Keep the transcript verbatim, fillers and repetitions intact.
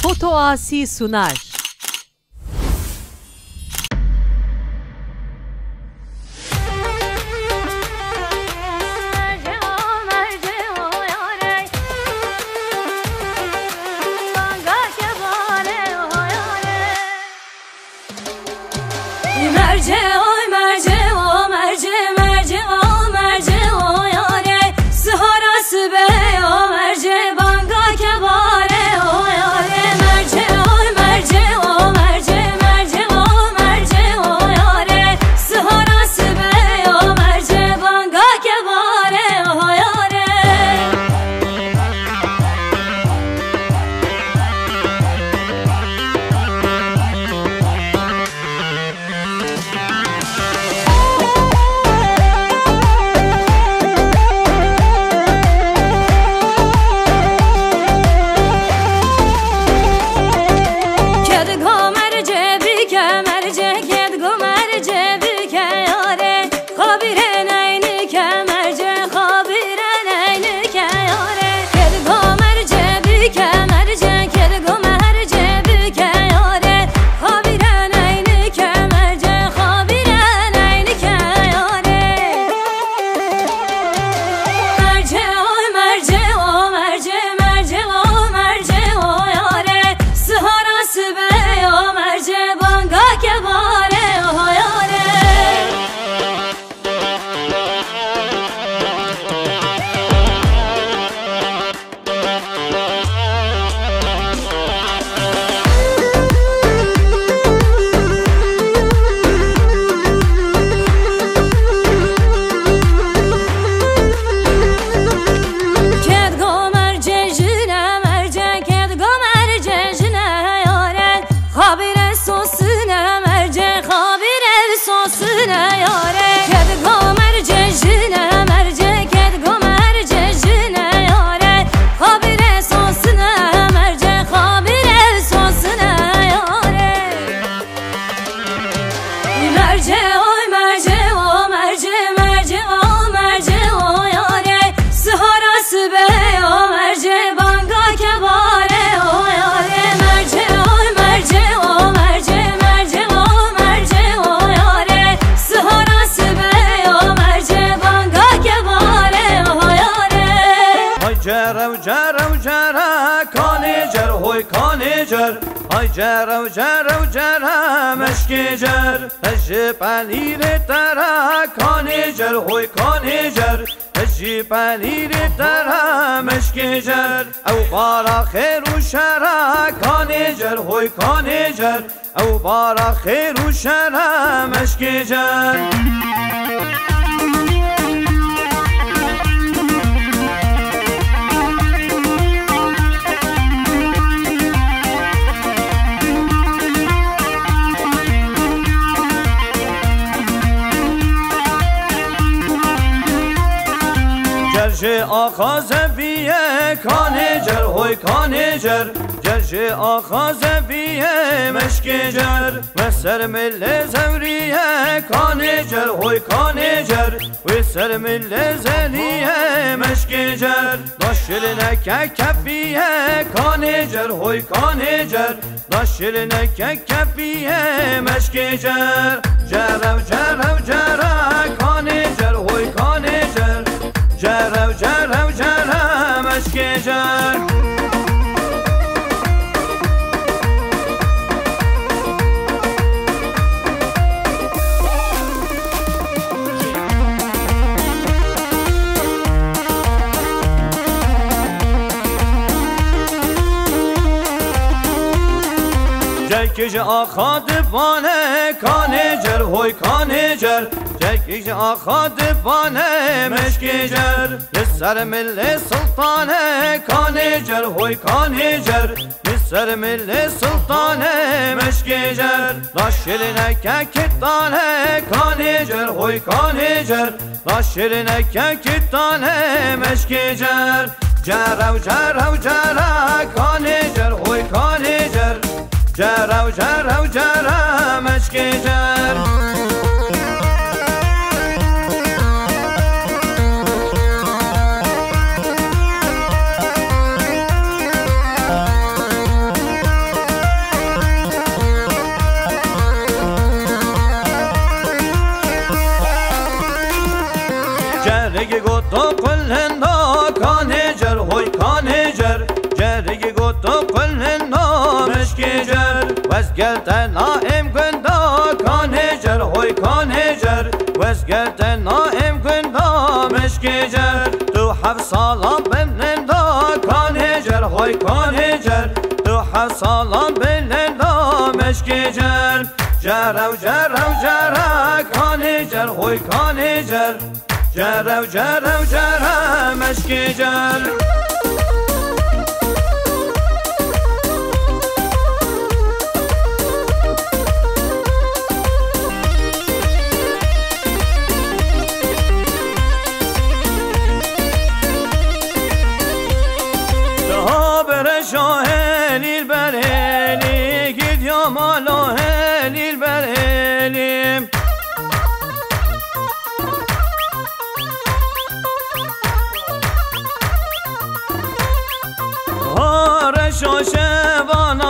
Foto Asi sunar. Merce, oy merce, o merce, merce, o merce, o yare. Sihara sibe, o merce, banga kebare, o yare. Merce, oy merce, o merce, merce, o merce, o yare. Sihara sibe, o merce, banga kebare, o yare. Ked go merce bike merce, ked go merce bike yare. Xabîre neynike merce, xabîre neynike yare. Ked go merce bike merce, ked go merce bike yare. Xabîre neynike merce, xabîre neynike yare. Merce, oy merce, o merce, merce, o merce, o yare. Sihara sibe, o merce, banga kebare, o yare. Ked go merce jine merce, ked go merce jine yare. Xabîre sosine merce, xabîre sosine yare. Ked go merce jine merce, ked go merce jine yare. Xabîre sosine merce, xabîre sosine yare. Merce, oy merce, o merce, merce, o merce, o yare. Sihara sibe, o merce, banga kebare, o yare. Merce, oy merce, o merce, merce, o merce, o yare. Sihara sibe, o merce, banga kebare, o yare. Hay cerew, cerew, cere, kanê cer, hoy kanê cer. Hay cerew, cerew, cere, meşkê cer. Ez ji penîrê te re, kanê cer, hoy kanê cer. Ez ji penîrê te re, meşkê cer. Ew bara xêr û şer e, kanê cer, hoy kanê cer. Ew bara xêr û şer e, meşkê cer. Cer ji axa zevî ye, kanê cer, hoy kanê cer. Cer ji axa zevî ye, meşkê cer. Me ser milê zewrî ye, kanê cer, hoy kanê cer. Wê ser milê zerî ye, meşkê cer. Da şirineke kefî ye, kanê cer, hoy kanê cer. Da şirineke kefî ye, meşkê cer. Cerew, cerew, cere, kanê cer, hoy kanê cer. Cerew, cerew, cere, meşkê cer. Cekî ji axa divane, kanê cer, hoy kanê cer. Cekî ji axa divane, meşkê cer. Li ser milê siltane, kanê cer, hoy kanê cer. Li ser milê siltane, meşkê cer. Da şirineke kitane, kanê cer, hoy kanê cer. Da şirineke kitane, meşkê cer. Cerew, cerew, cere, kanê cer, hoy kanê cer. Cerew, cerew, cere, meşkê cer. Kêcer, tu heft salan bin linda kanê cer, hoy kanê cer. Tu heft salan bin linda meşkê cer. Cerew, cerew, cere kanê cer, hoy kanê cer. Cerew, cerew, cere meşkê cer. Daha bere şahelîl berhelî, gidiya mala helîl berhelî. Hare şaşe vana